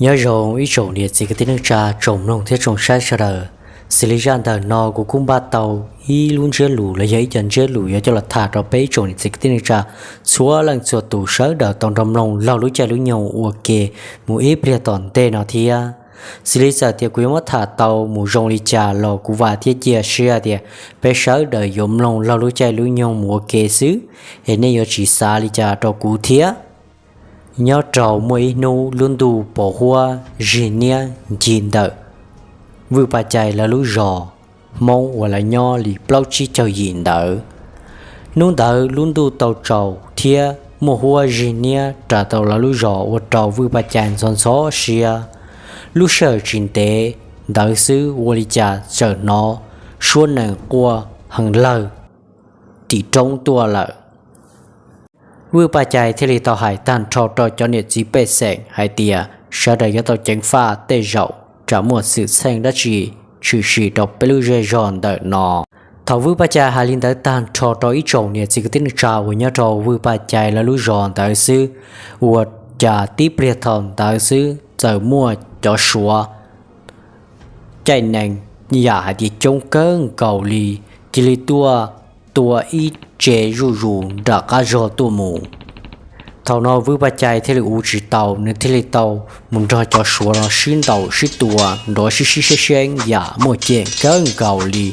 Nyob zoo ib tsoom niam txiv kwv tij neej tsa, tsoom mloog thiab tsoom saib sawv daws. Xws li zaj ntawm no kuv kuj npaj tau ib lub ntsiab lus los yog ib co ntsiab lus yuav coj los tham rau peb ib tsoom niam txiv kwv tij neej tsa txhua leej txhua tus sawv daws tau nrog mloog laug lub caij lub nyoog ua ke mus ib pliag tom ntej no thiab. Xws li txawm tias kuv yuav muab tham tau mus zoo li cas los kuv vam thiab cia siab tias peb sawv daws yuav mloog laug lub caij lub nyoog mus ua ke xwb, es nej yuav tsis xav li cas rau kuv thiab. Nyob rau muaj ib hnub lub ntuj pos huab zig niab ncig ntawm Vwj Paj Cai lawv lub zos Hmoob uas lawv nyob li plaub tsib caug yim ntawd. Hnub ntawd lub ntuj tau tsaus thiab muaj huab zig niab ras tau lawv lub zos ua rau Vwj Paj Cai ntxhov ntxhov siab. Lub sij hawm tsis ntev ntawd xwb ua li cas txawm hnov suab nees quaj heev lawg tim roob tuaj lawm. Vwj Paj Cai thiaj li tau hais tag nrho rau cov niam txiv pej xeem hais tias sawv daws yuav tau ceev faj tej zaum tsam muaj xwm txheej dab tsi tshwm sim rau peb lub zej zog ntawm no. Thaum Vwj Paj Cai hais li ntawd tag nrho rau ib tsoom niam txiv kwv tij neej tsa uas nyob rau Vwj Paj Cai lawv lub zos ntawd xwb, ua cas tib pliag thaum ntawd xwb txawm muaj cov Suav caij nees yam hais tias coob kawg nkaus li, cia li tuaj tua ib tse zuj zus nram qab zog tuaj mus. Thaum no Vwj Paj Cai thiaj li ua tsis tau, nws thiaj li tau mus nrog cov Suav no sib ntaus sib tua nrov sib sib seeb seeb yam muaj ceem kawg nkaus li.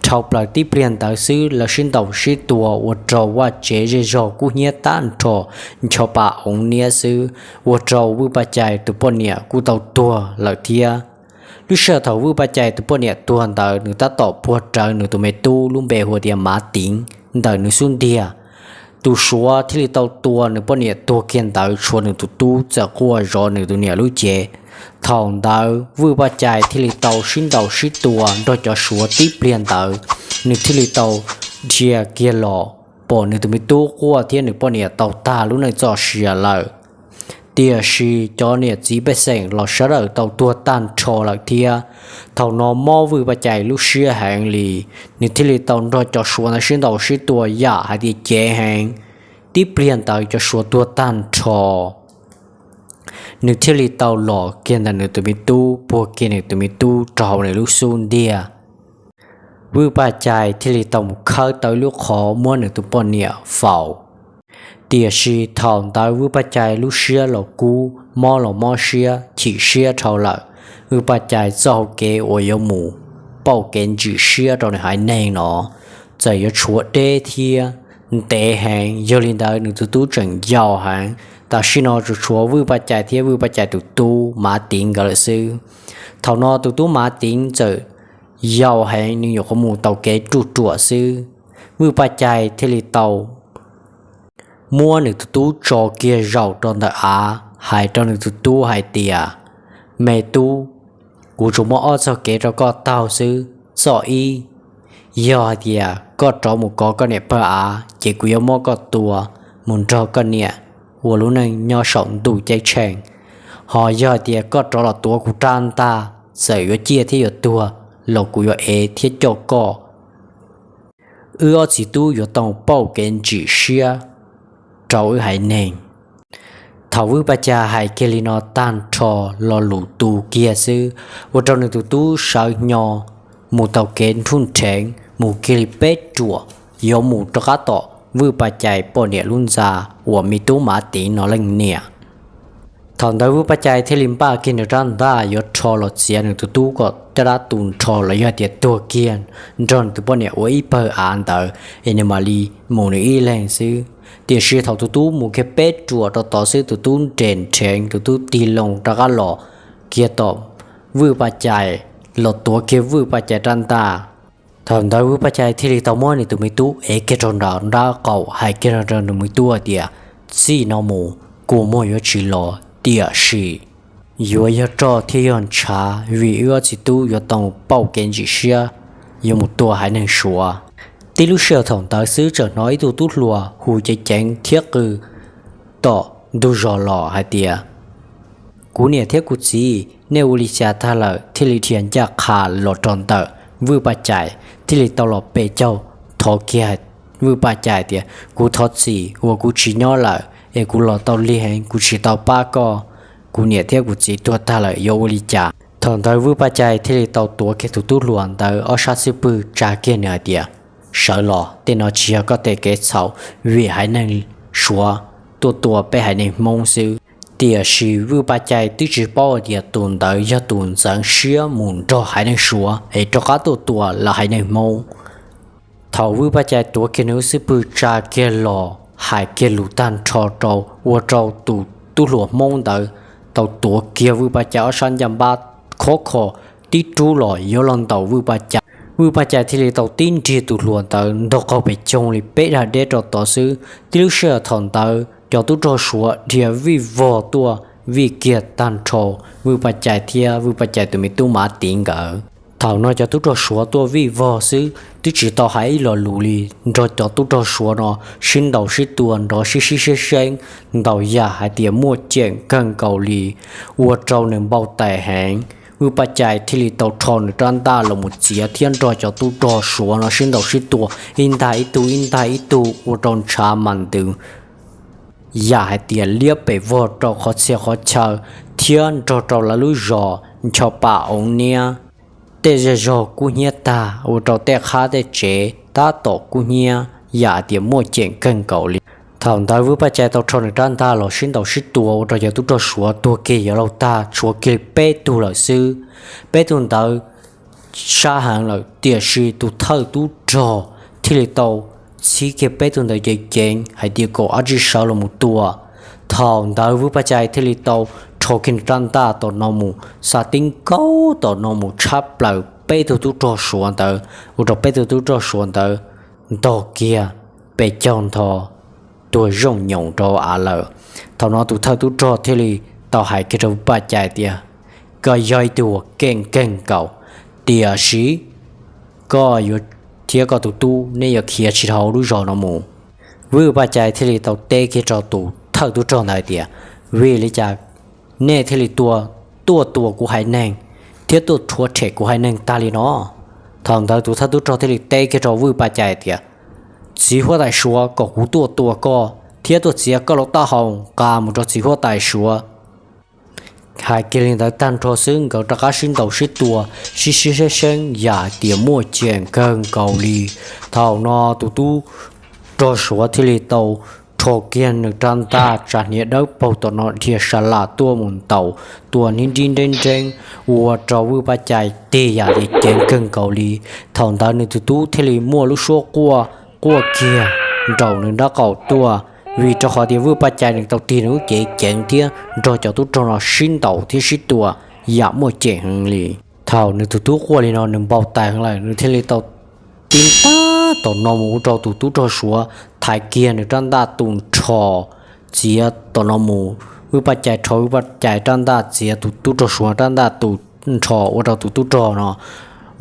Dhau plaws tib pliag ntawd xwb lawv sib ntaus sib tua ua rau vaj tsev zej zog kub hnyiab tag nrho, ncho pa oov niab xwb, ua rau Vwj Paj Cai tus poj niam kuj tau tuag lawm thiab. Lub sij hawm thaum Vwj Paj Cai tus poj niam tuag ntawd nws tab tom puag rawv nws tus me tub lub npe hu tias Mav Tiv ntawm nws xub ntiag. Tus Suav thiaj li tau tua nws poj niam tuag kiag ntawd tshuav nws tus tub txawm quaj zov nws tus niam lub cev. Thaum ntawd Vwj Paj Cai thiaj li tau sib ntaus sib tua nrog cov Suav tib pliag ntawd, nws thiaj li tau dhia kiag los pom nws tus me tub quaj thiab nws poj niam tau tag lub neej txoj sia lawm. Tiam sis cov niam txiv pej xeem los sawv daws tau tuag tag nrho lawm thiab. Thaum no mob Vwj Paj Cai lub siab heev li, nws thiaj li tau nrog cov Suav ntawd sib ntaus sib tua yam hais tias ceev heev. Tib pliag ntawd cov Suav tuag tag nrho, nws thiaj li tau los kiag ntawm nws tus me tub, puag kiag nws tus me tub rau hauv nws lub xub ntiag. Vwj Paj Cai thiaj li tau mus khawb tau ib lub qhov muab nws tus poj niam faus. Tiam sis thaum ntawd Vwj Paj Cai lub siab los kub, mob los mob siab, chim siab dhau lawm. Vwj Paj Cai txoj hau kev uas yuav mus pauj kev ntsim siab rau nws haiv neeg no txawm yuav tshuav deb thiab ntev heev, yog li ntawd nws tus tub tseem yau heev. Tam sim no tsuas tshuav Vwj Paj Cai thiab Vwj Paj Cai tus tub Mav Tiv nkawd lawm xwb. Thaum no tus tub Mav Tiv txawm yau heev, nws nyuam qhuav mus tau kev ruj ruam xwb. Vwj Paj Cai thiaj li tau muab nws tus tub tso kiag zaum rau ntawm av, hais rau nws tus tub hais tias, Me tub, kuv tsuas muaj ob txoj kev rau koj taug xwb. Txoj ib, yog hais tias koj rov mus kov koj niam pawg av ces kuv yuav muab koj tua mus nrog koj niam ua lub neej nyob saum ntuj ceeb tsheej. Ho yog hais tias koj rov los tuav kuv rab ntaj, txawm yuav ciaj thiab yuav tuag los kuv yuav ev thiab coj koj. Wb ob txiv tub yuav tau pauj kev ntsim siab rau wb haiv neeg. Thaum Vwj Paj Cai hais kiag li no tag nrho lo lus tu kiag xwb, ua rau nws tus tub sawv nyo mus tau kev nrhuj nrheev mus kiag li peb ruam, yuav mus rov qab tom Vwj Paj Cai poj niam lub ntxa uas me tub Mav Tiv no leej niam. Thaum ntawd Vwj Paj Cai thiaj li npaj kiag nws rab ntaj yuav rho los txiav nws tus tub kom caj dab tu nrho los yog tias tuag kiag nrog nws tus poj niam ua ib pawg av ntawd es nws mam li mus nws ib leeg xwb. Tiam sis thaum tus tub mus kiag peb ruam rau tod xwb tus tub nres nrheev, tus tub tig loo rov qab los kiag tom Vwj Paj Cai, los tuav kiag Vwj Paj Cai rab ntaj. Thaum ntawd Vwj Paj Cai thiaj li tau muab nws tus me tub ev kiag rau nram nraub qaum, hais kiag rau nws me tub hais tias, Txij no mus kua muag yuav tsis los, tiam sis yuav yog roj thiab yog ntshav, vim wb ob txiv tub yuav tau pauj kev ntsim siab yuav mus tua haiv neeg Suav. Tib lub sij hawm thaum ntawd xwb txawm hnov ib tug tub hluas hu ceev ceev thiab qw tom ntug zos los hais tias, Kuv niam thiab kuv txiv, nej ua li cas tag lawm thiaj li dhia ncaj qha los rau ntawm Vwj Paj Cai, thiaj li tau los pe caug thov kiag Vwj Paj Cai tias, Kuv thov txim uas kuv tsis nyob lawm es kuv los tau lig heev, kuv tsis tau pab koj. kuv niam thiab kuv txiv tuag tag lawm yuav ua li cas? Thaum ntawd Vwj Paj Cai thiaj li tau tuav kiag tus tub hluas ntawd ob sab xub pwg tsa kiag nws hais tias, sawv los, tej no tsis yog koj tej kev txhaum, vim haiv neeg Suav tuaj tua peb haiv neeg Hmoob xwb. Tiam sis Vwj Paj Cai twb tsis paub hais tias tus ntawd yog tus ntxeev siab mus nrog haiv neeg Suav es rov qab tuaj tua lawv haiv neeg Hmoob. Thaum Vwj Paj Cai tuav kiag nws lub xub pwg tsa kiag los hais kiag lus tag nrho rau, ua rau tus tub hluas Hmoob ntawd tau tuav kiag Vwj Paj Cai ob sab ncaj npab khov kho tib rub los yuav los ntaus Vwj Paj Cai. Vwj Paj Cai thiaj li tau tib nrig tus hluas ntawd ntog qaug pes coog li peb dag deb rau tod xwb. Tib lub sij hawm thaum ntawd cov tub rog Suav dhia vij vog tuaj vij kiag tag nrho Vwj Paj Cai thiab Vwj Paj Cai tus me tub Mav Tiv nkawd. Thaum no cov tub rog Suav tuaj vij vog xwb twb tsis tau hais ib lo lus li, nrog cov tub rog Suav no sib ntaus sib tua nrov sib sib seb seeb, ntaus yam hais tias muaj ceem kawg nkaus li, ua rau nws npau taws heev. Vwj Paj Cai thiaj li tau rho nws rab ntaj los mus txiav thiab nrog cov tub rog Suav no sib ntaus sib tua ib ntag ib tug ib ntag ib tug ua rau ntshav mas ntws yam hais tias liab pes vog rau qhov txhia qhov chaw thiab nrog rau lawv lub zos ncho pa oov niab. Tej zej zog kub hnyiab tag ua rau tej qhab tej tsev tab tom kub hnyiab yam hais tias muaj ceem kawg nkaus li. Thaum ntawd Vwj Paj Cai tau rho nws rab ntaj los sib ntaus sib tua ua rau cov tub rog Suav tuag kiag yuav luag tag tshuav kiag li peb tug lawm xwb. Peb tug ntawd sab heev lawm tiam sis tus thawj tub rog thiaj li tau txhib kiag peb tug ntawd ceev ceev hais tias kom dab tsi sawv los mus tua. Thaum ntawd Vwj Paj Cai thiaj li tau rho kiag nws rab ntaj tom no mus xa tib nkaug tom no mus tshab plaws peb tug tub rog Suav ntawd, ua rau peb tug tub rog Suav ntawd ntog kiag pes caug ntho tuag zooj nyoos rau av lawm. Thaum no tus thawj tub rog thiaj li tau hais kiag rau Vwj Paj Cai tias, koj yog ib tug uas keej kawg nkaus, tiam sis koj yuav thiab koj tus tub neb yuav khiav tsis dhau lub zos no mus. Vwj Paj Cai thiaj li tau teb kiag rau tus thawj tub rog ntawd hais tias, vim li cas nej thiaj li tuaj tua kuv haiv neeg thiab tuaj rhuav tshem kuv haiv neeg tag li no? Thaum ntawd tus thawj tub rog thiaj li teb kiag rau Vwj Paj Cai tias, txiv huab tais Suav kom kuv tuaj tua koj thiab tuaj txiav koj lub taub hau nqa mus rau txiv huab tais Suav. Hais kiag li ntawd tag nrho xwb nkawd rov qab sib ntaus sib tua sib sib seb seeb yam hais tias muaj ceem kawg nkaus li. Thaum no tus tub rog Suav thiaj li tau rho kiag nws rab ntaj tsa hniav dawb paug tom no dhia sa las tuaj mus ntaus tua nib nrib nreeb nreeb ua rau Vwj Paj Cai tig yam li ceev kawg nkaus li. Thaum ntawd nws tus tub thiaj li muaj lub suab quaj quaj kiag nraum nws nraub qaum tuaj, vim rau qhov tias Vwj Paj Cai nws tau tig nws lub cev ceev thiab nrog cov tub rog no sib ntaus thiab sib tua yam muaj ceem heev li. Thaum nws tus tub quaj li no nws npau taws heev lawm nws thiaj li tau tib ntaj tom no mus ua rau tus tub rog Suav thaiv kiag nws rab ntaj tu nrho txiav tom no mus. Vwj Paj Cai rho Vwj Paj Cai rab ntaj txiav tus tub rog Suav rab ntaj tu nrho ua rau tus tub rog no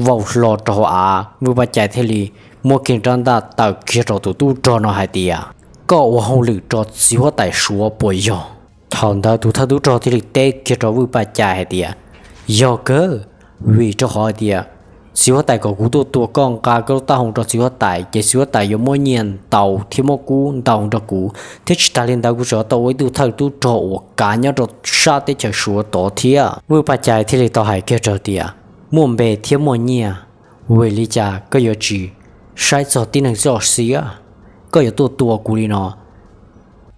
vau hlo rau hauv av. Vwj Paj Cai thiaj li muab kiag rab ntaj tawm kiag rau tus tub rog no hais tias, koj ua hauj lwm rau txiv huab tais Suav puas yog? Thaum ntawd tus thawj tub rog thiaj li teb kiag rau Vwj Paj Cai hais tias, yog kawg, vim rau qhov hais tias txiv huab tais kom kuv tuaj tua koj nqa koj lub taub hau rau txiv huab tais ces txiv huab tais yuav muab nyiaj ntaus thiab muab kub ntaus rau kuv thiab tsis tas li ntawd kuv tseem tau ua ib tug thawj tub rog uas kav nyob rau sab teb chaws Suav tod thiab. Vwj Paj Cai thiaj li tau hais kiag rau tias, muaj npe thiab muaj nyiaj, vim li cas koj yuav tsis saib txog tib neeg txoj sia, koj yuav tuaj tua kuv li no?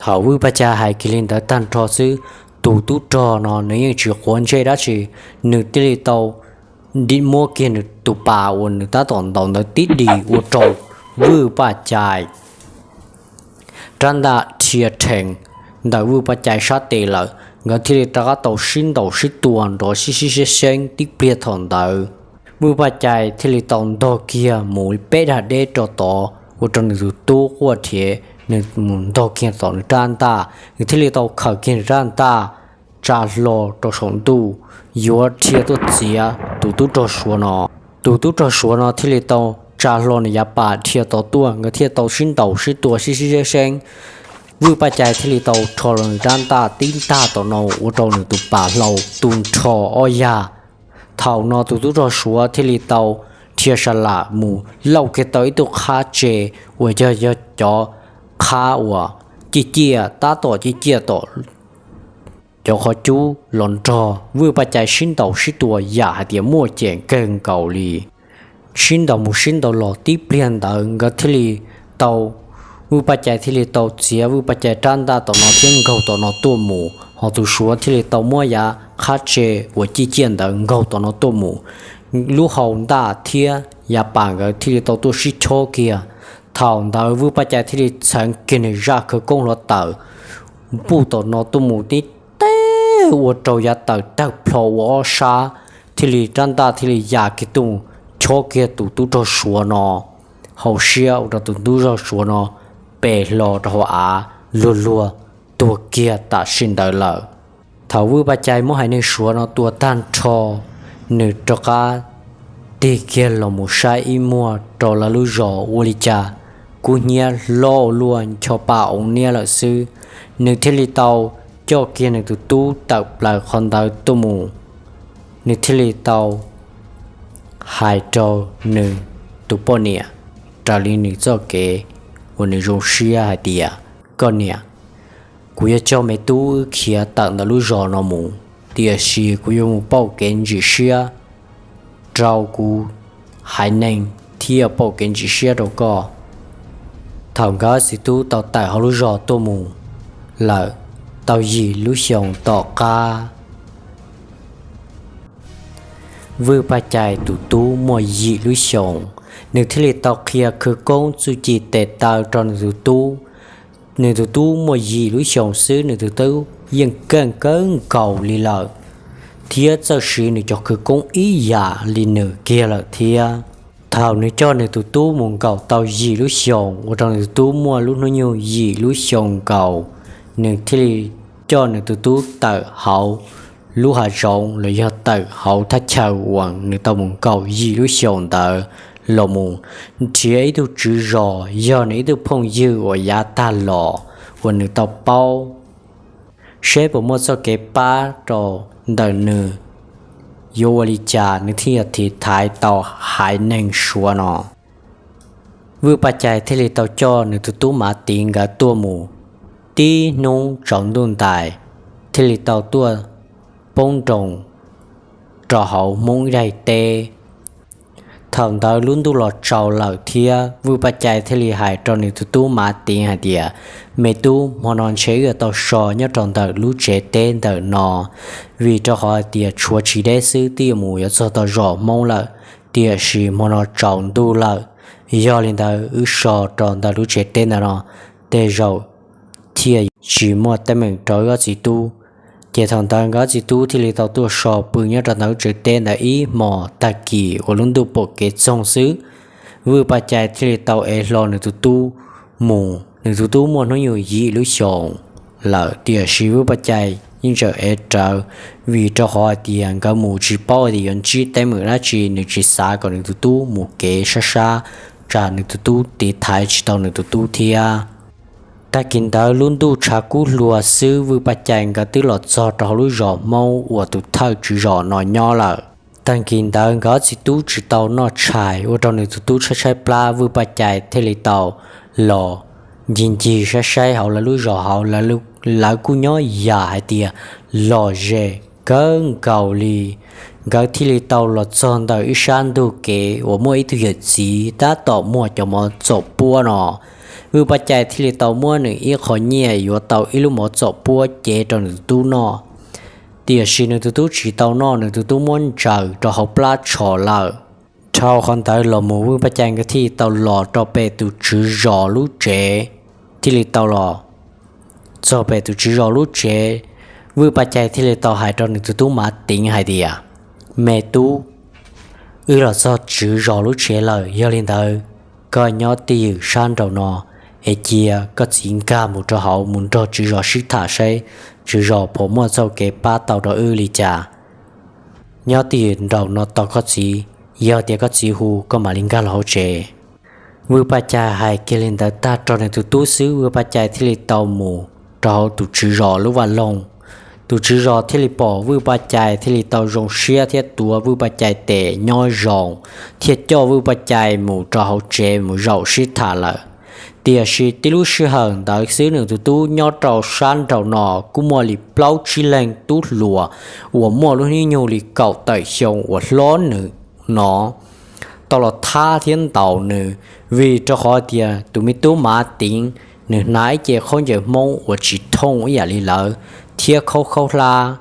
Thaum Vwj Paj Cai hais kiag li ntawd tag nrho xwb, tus tub rog no nws yeej tsis quav ntsej dab tsi, nws thiaj li tau muab kiag nws tus pas uas nws tab tom ntaus ntawd tib dim ua rau Vwj Paj Cai rab ntaj dhia rhees ntawm Vwj Paj Cai sab tes lawm, nkawd thiaj li rov qab tau sib ntaus sib tua nrov sib sib seb seeb tib pliag thaum ntawd. Vwj Paj Cai thiaj li tau ntog kiag mus peb dag deb rau tod ua rau nws tus tub quaj rhiav, nws mus ntog kiag tom nws rab ntaj, nws thiaj li tau khaws kiag nws rab ntaj tsa hlo rau saum ntuj, yuav dhia tuaj txiav tus tub rog Suav no. Tus tub rog Suav no thiaj li tau tsa hlo nws yav pas dhia tod tuaj, nkawd thiaj tau sib ntaus sib tua sib sib seb seeb. Vwj Paj Cai thiaj li tau rho los nws rab ntaj tib ntaj tom no ua rau nws tus pas hlau tu nrho ob yag. Thaum no tus tub rog Suav thiaj li tau dhia sa lam mus lauj kiag tau ib tug qhab tse uas yog yog cov qhab uas ciaj ciaj tab tom ciaj ciaj tom cov qhov cub los nrog Vwj Paj Cai sib ntaus sib tua yam hais tias muaj ceem kawg nkaus li. Sib ntaus mus sib ntaus los tib pliag ntawd nkawd thiaj li tau, Vwj Paj Cai thiaj li tau txiav Vwj Paj Cai rab ntaj tom no thiab nkaug tom no tuaj mus, ho tus Suav thiaj li tau muab yav qhab tse uas ciaj ciaj ntawd nkaug tom no tuaj mus. Lub hau ntaj thiab yav pas nkawd thiaj li tau tuaj sib chob kiag. Thaum ntawd Vwj Paj Cai thiaj li txheev kiag nws zaj khawv koob hluav taws npuj tom no tuaj mus tib teg ua rau yav taws tawg plho ua ob sab, thiaj li rab ntaj thiaj li ya kiag tuaj chob kiag tus tub rog Suav no hauv siab ua rau tus tub rog Suav no pe hlo rau hauv av luag luag tuag kiag tam sim ntawd lawm. Thaum Vwj Paj Cai muab haiv neeg Suav no tua tag nrho, nws rov qab tig kiag los mus saib ib muag rau lawv lub zos ua li cas kub hnyiab hlob ua luaj ncho pa ov niab lawm xwb. Nws thiaj li tau coj kiag nws tus tub tawm plaws qhov ntawd tuaj mus. Nws thiaj li tau hais rau nws tus poj niam raws li nws txoj kev uas nws zoo siab hais tias, koj niam, kuv yuav coj me tub wb khiav tawm ntawm lub zos no mus, tiam sis kuv yuav mus pauj kev ntsim siab rau kuv haiv neeg thiab pauj kev ntsim siab rau koj. Thaum nkawd txiv tub tau tawm hauv lub zos tuaj mus lawm tau yim lub xyoos tom qab, Vwj Paj Cai tus tub muaj yim lub xyoos, nws thiaj li tau qhia khawv koob txuj ci tes taw rau nws tus tub. Nws tus tub muaj yim lub xyoos xwb nws tus tub yeej keej kawg nkaus li lawm, thiab txawj siv nws cov khawv koob ib yam li nws kiag lawm thiab. Thaum nws coj nws tus tub mus nkaum tau yim lub xyoos ua rau nws tus tub muaj lub hnub nyoog yim lub xyoos nkaus, nws thiaj li coj nws tus tub tawm hauv lub hav zoov los yog tawm hauv thaj chaw uas nws tau mus nkaum yim lub xyoos ntawd los mus nrhiav ib tug tswv zos yog nws ib tug phooj ywg uas yav tag los uas nws tau paub, seb puas muaj txoj kev pab rau ntawm nws, yuav ua li cas nws thiaj yog tiv thaiv tau haiv neeg Suav no. Vwj Paj Cai thiaj li tau coj nws tus tub Mav Tiv nkawd tuaj mus tib hnub tsaus ntuj ntais, thiaj li tau tuaj poob nroos rau hauv Hmoob ib daim teb. Thaum ntawd lub ntuj los tsaus lawm thiab Vwj Paj Cai thiaj li hais rau nws tus tub Mav Tiv hais tias, me tub, hmo no ntshe wb yuav tau so nyob rau ntawm lub tsev teb ntawm no, vim rau qhov hais tias tshuav tsis deb xwb twb yuav mus yuav txog tau zos Hmoob lawm, tiam sis hmo no tsaus ntuj lawm. Yog li ntawd wb so rau ntawm lub tsev teb ntawm no, tej zaum thiaj tsis muaj teeb meem rau wb ob txiv tub. Ces thaum ntawd nkawd ob txiv tub thiaj li tau tuaj so pw nyob rau ntawm lub tsev teb ntawd ib hmos tag kis uas lub ntuj pom kev txoog xwb. Vwj Paj Cai thiaj li tau ev hlo nws tus tub mus. Nws tus tub muaj hnub nyoog yim lub xyoos lawm, tiam sis Vwj Paj Cai yeej tseem ev rawv, vim rau qhov hais tias nkawd mus tsis paub tias yuav ntsib teeb meem dab tsi, nws tsis xav kom nws tus tub mus kev sab sab, tsam nws tus tub tiv thaiv tsis tau nws tus tub thiab. Tag kis ntawd lub ntuj tshav kub hluas xwb, Vwj Paj Cai nkawd twb los txog rau hauv lub zos Hmoob uas tus thawj tswv zos no nyob lawm. Tag kis ntawd nkawd ob txiv tub tsis tau noj tshais, ua rau nws tus tub tshaib tshaib plab, Vwj Paj Cai thiaj li tau los ncig ncig saib saib hauv lawv lub zos hauv, lawv kuj nyob yam hais tias lom zem kawg nkaus li. Nkawd thiaj li tau los txog ntawm ib sab ntug kev uas muaj ib tug yawm txiv tab tom muag cov mov txom puab no. Vwj Paj Cai thiaj li tau muab nws ib qho nyiaj yuav tau ib lub mov txom puab cev rau nws tus tub noj. Tiam sis nws tus tub tsis tau noj, nws tus tub muab ntsaws rau hauv plab tsho lawm. Dhau qhov ntawd los mus Vwj Paj Cai nkawd thiaj li tau los rau pem tus tswv zos lub tsev, thiaj li tau los txog pem tus tswv zos lub tsev. Vwj Paj Cai thiaj li tau hais rau nws tus tub Mav Tiv hais tias, me tub, wb los txog tswv zos lub tsev lawm, yog li ntawd koj nyob twj ywm sab nraum no, es cia koj txiv nkag mus rau hauv mus nrog tswv zos sib tham saib tswv zos puas muaj txoj kev pab tau rau wb li cas. Nyob twj ywm nraum no tos koj txiv, yog tias koj txiv hu koj mam li nkag los hauv tsev. Vwj Paj Cai hais kiag li ntawd tag rau nws tus tub xwb, Vwj Paj Cai thiaj li tau mus rau hauv tus tswv zos lub vaj loog. Tus tswv zos thiaj li pom Vwj Paj Cai thiaj li tau zoo siab thiab tuav Vwj Paj Cai tes nyob zoo, thiaj coj Vwj Paj Cai mus rau hauv tsev mus zaum sib tham lawm. Tiam sis tib lub sij hawm ntawd xwb nws tus tub nyob rau sab nraum no kuj muaj li plaub tsib leeg tub hluas uas muaj lub hnub nyoog li kaum tawm xyoo uas hlob nws no tau los thab thiab ntaus nws, vim rau qhov tias tus me tub Mav Tiav nws hnav ib ce khaub ncaws Hmoob uas tsis thooj ib yam li lawv thiab khaub khaub hlab.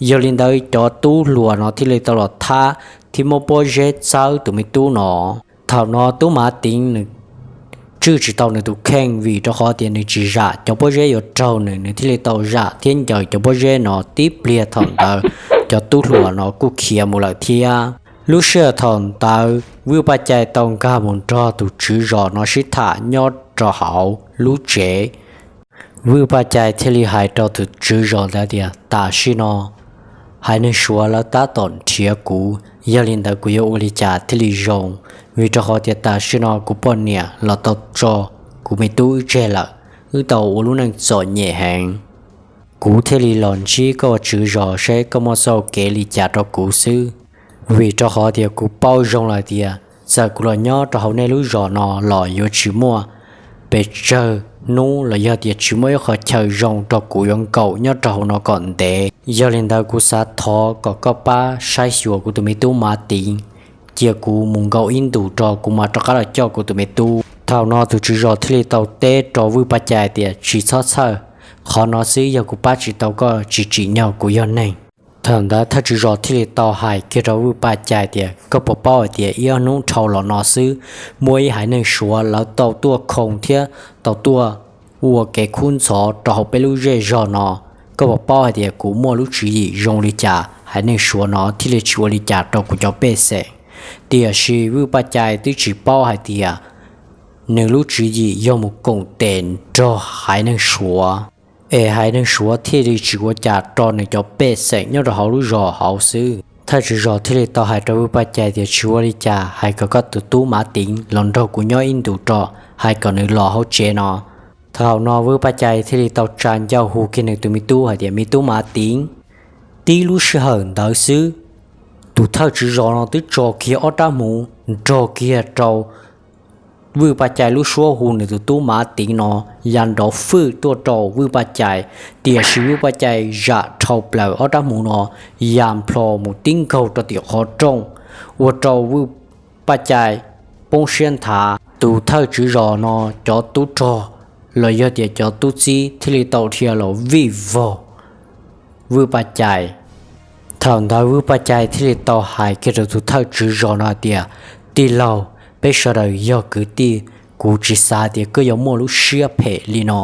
Yog li ntawd cov tub hluas no thiaj li tau los thab thiab muab pob zeb txawb tus me tub no. Thaum no tub Mav Tiav nws tswj tsis tau nws tus kheej vim rau qhov tias nws tsis zam cov pob zeb yuav raug nws, nws thiaj li tau zam thiab ncaws cov pob zeb no. Tib pliag thaum ntawd cov tub hluas no kuj khiav mus lawm thiab. Lub sij hawm thaum ntawd Vwj Paj Cai tau nkag mus nrog tus tswv zos no sib tham nyob rau hauv lub tsev. Vwj Paj Cai thiaj li hais rau tus tswv zos ntawd tias, tam sim no haiv neeg Suav lawv tab tom nrhiav kuv, yog li ntawd kuv yuav ua li cas thiaj li zoo? Vim rau qhov tias tam sim no kuv poj niam los tau tso kuv me tub wb tseg lawm, wb tau ua lub neej txom nyem heev. Kuv thiaj li los ntsib koj ua tswv zos seb koj muaj txoj kev li cas rau kuv xwb. Vim rau qhov tias kuv paub zoo lawm tias txawm kuv los nyob rau hauv nej lub zos no los yuav tsis muaj pes tsawg hnub los yog tias tsis muaj ib qho chaw zoo rau kuv yuav nkaum nyob rau hauv no kom ntev. Yog li ntawd kuv xav thov kom koj pab saib xyuas kuv tus me tub Mav Tiav, cia kuv mus nkaum ib ntus rau kuv mam rov qab los coj kuv tus me tub. Thaum no tus tswv zos thiaj li tau teb rau Vwj Paj Cai tias, tsis txhob txhawj, qhov no xwb yog kuv pab tsis tau koj tsis tsim nyog kuv yog neeg. Thaum ntawd thawj tswv zos thiaj li tau hais kiag rau Vwj Paj Cai tias, koj puas paub hais tias ib ob hnub dhau los no xwb muaj ib haiv neeg Suav lawv tau tuaj khoo thiab tau tuaj ua kev khub ntxhov rau hauv peb lub zej zog no? Koj puas paub hais tias kuv muaj lub tswv yim zoo li cas haiv neeg Suav no thiaj li tsis ua li cas rau kuv cov pej xeem? Tiam sis Vwj Paj Cai twb tsis paub hais tias nws lub tswv yim yog mus koom tes nrog haiv neeg Suav, es haiv neeg Suav thiaj li tsis ua cas rau nws cov pej xeem nyob rau hauv lub zos hauv xwb. Thawj tswv zos thiaj li tau hais rau Vwj Paj Cai tias, tsis ua li cas, hais kom koj tus tub Mav Tiav los nrog kuv nyob ib ntus rau, hais kom nws los hauv tsev no. Thaum no Vwj Paj Cai thiaj li tau tsa ncauj hu kiag nws tus me tub hais tias, me tub Mav Tiav, tib lub sij hawm ntawd xwb tus thawj tswv zos no twb tso kiag ob rab hmuv nrog kiag rau Vwj Paj Cai lub suab hu nws tus tub Mav Tiav no ya nrov fwj tuaj rau Vwj Paj Cai. Tiam sis Vwj Paj Cai zam dhau plaws ob rab hmuv no ya nplho mus tib nkaug rau tim qhov rooj, ua rau Vwj Paj Cai poob siab nthav. Tus thawj tswv zos no cov tub rog los yog tias cov tub txib thiaj li tau dhia los vij vog Vwj Paj Cai. Thaum ntawd Vwj Paj Cai thiaj li tau hais kiag rau tus thawj tswv zos no tias, tij laug, peb sawv daws yog kwv tij, kuv tsis xav tias koj yuav muaj lub siab phem li no.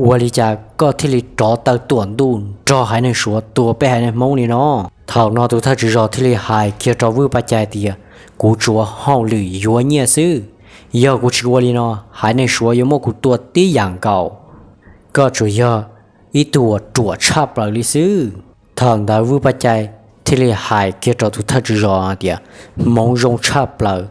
Ua li cas koj thiaj li rov taw tuam ntuj nrog haiv neeg Suav tua peb haiv neeg Hmoob li no? Thaum no tus thawj tswv zos thiaj li hais kiag rau Vwj Paj Cai tias, kuv tsuas hauj lwm yuav nyiaj xwb, yog kuv tsis ua li no, haiv neeg Suav yuav muab kuv tua tib yam nkaus. Koj tsuas yog ib tug uas ruam tshaj plaws li xwb. Thaum ntawd Vwj Paj Cai thiaj li hais kiag rau tus thawj tswv zos tias, hmoov zoo tshaj plaws,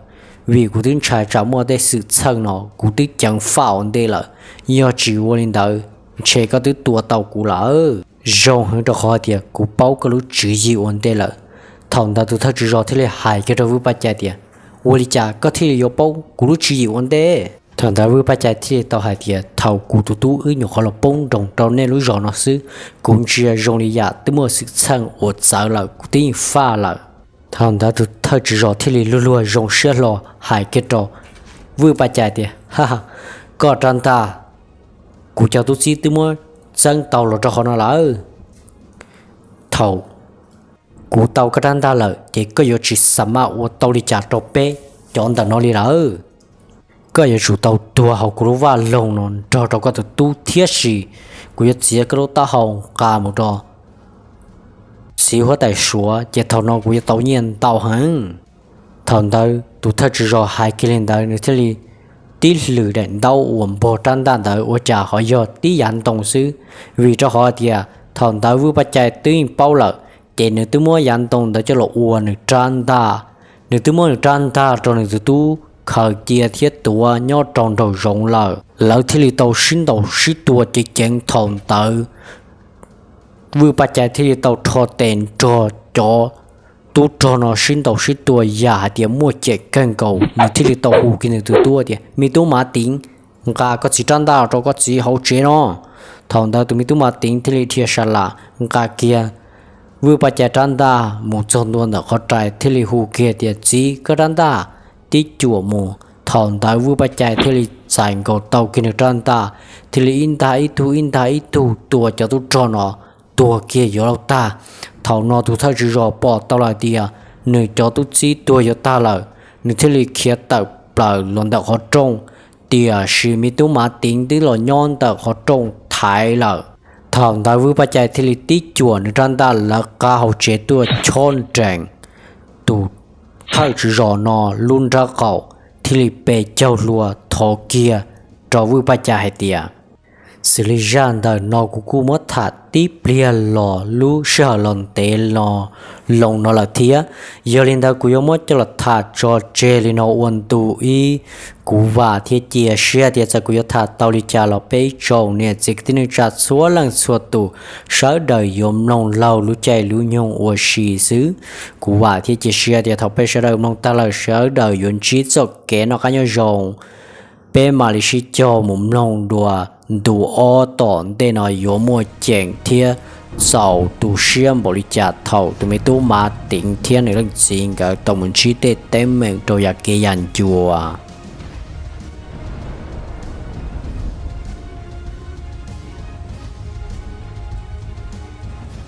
vim kuv twb ntshai tsam muaj tej xwm txheej no kuv twb ceev faj ua ntej lawm. Yog tsis ua li ntawd ntshe koj twb tua tau kuv lawm. Zoo heev rau qhov tias kuv paub koj lub tswv yim ua ntej lawm. Thaum ntawd tus thawj tswv zos thiaj li hais kiag rau Vwj Paj Cai tias, ua li cas koj thiaj li yuav paub kuv lub tswv yim ua ntej? Thaum ntawd Vwj Paj Cai thiaj li tau hais tias, thaum kuv tus tub wb nyuam qhuav los poob nroog rau nej lub zos no xwb, kuv ntsia zoo li yam twb muaj xwm txheej uas txawv lawm, kuv twb yeej faj lawm. Thaum ntawd tus thawj tswv zos thiaj li luag luag zoo siab hlo hais kiag rau Vwj Paj Cai tias, ha, koj rab ntaj, kuv cov tub txib twb muab txeeb tau los rau qhov no lawm. Thaum kuv tau koj rab ntaj lawm ces koj yuav tsis xa maj ua tau li cas rau peb cov ntawm no li lawm. Koj yuav tsum tau tuag hauv kuv lub vaj loog no nrog rau koj tus tub, thiab sis kuv yuav txiav koj lub taub hau nqa mus rau txiv huab tais Suav, ces thaum no kuv yuav tau nyiaj ntau heev. Thaum ntawd tus thawj tswv zos hais kiag li ntawd nws thiaj li tib lwm daim ntaub uas npog rab ntaj ntawd ua cas ho yog tib yav ntoo xwb, vim rau qhov tias thaum ntawd Vwj Paj Cai twb yeej paub lawm, ces nws twb muab yav ntoo ntawd coj los ua nws rab ntaj. Nws twb muab nws rab ntaj rau nws tus tub khaws cia thiab tuav nyob rau nraum zoov lawm. Lawv thiaj li tau sib ntaus sib tua ceev ceev thaum ntawd. Vwj Paj Cai thiaj li tau rho tes nrog cov tub rog no sib ntaus sib tua yam hais tias muaj ceem kawg nkaus, nws thiaj li tau hu kiag nws tus tub tias, me tub Mav Tiav, nqa koj txiv rab ntaj rau koj txiv hauv tsev no. Thaum ntawd tus me tub Mas Teev thiaj li dhia sa las nqa kiag Vwj Paj Cai rab ntaj mus txog ntua ntawm qhov rais thiaj li hu kiag tias, Txiv, koj rab ntaj. Tib cuam mus, thaum ntawd Vwj Paj Cai thiaj li txais nkaus tau kiag nws rab ntaj, thiaj li ib ntaj ib tug ib ntaj ib tug tua cov tub rog no tuag kiag yuav luag tag. Thaum no tus thawj tswv zos pom tau lawm tias nws cov tub txib tuag yuav tag lawm, nws thiaj li khiav tawm plaws los ntawm qhov rooj, tiam sis me tub Mas Teev twb los nyob ntawm qhov rooj thaiv lawm. Thaum ntawd Vwj Paj Cai thiaj li tib cuam nws rab ntaj lawv qab hauv tsev tuaj chob nrees tus thawj tswv zos no lub nraub qaum, thiaj li pe caug hlua thov kiag rau Vwj Paj Cai hais tias, Xws li zaj ntawm no kuv kuj muab tham tib pliag los lub sij hawm los ntev los loo no lawm thiab. Yog li ntawd kuv yuav muab coj los tham tso tseg li no ua ntu ib. Kuv vam thiab cia siab tias txawm kuv yuav tham tau li cas los peb ib tsoom niam txiv kwv tij neej tsa txhua leej txhua tus sawv daws yuav mloog laug lub caij lub nyoog ua si xwb. Kuv vam thiab cia siab tias thaum peb sawv daws mloog tag lawm sawv daws yuav ntsib txoj kev noj qab nyob zoo. Peb mam li sib cog mus mloog dua ntu ob tom ntej no yuav muaj ceem thiab txaus tu siab npaum li cas thaum tus me tub Mas Teev thiab nws leej txiv nkawd tau mus ntsib tej teeb meem rau yam kev yam ncua.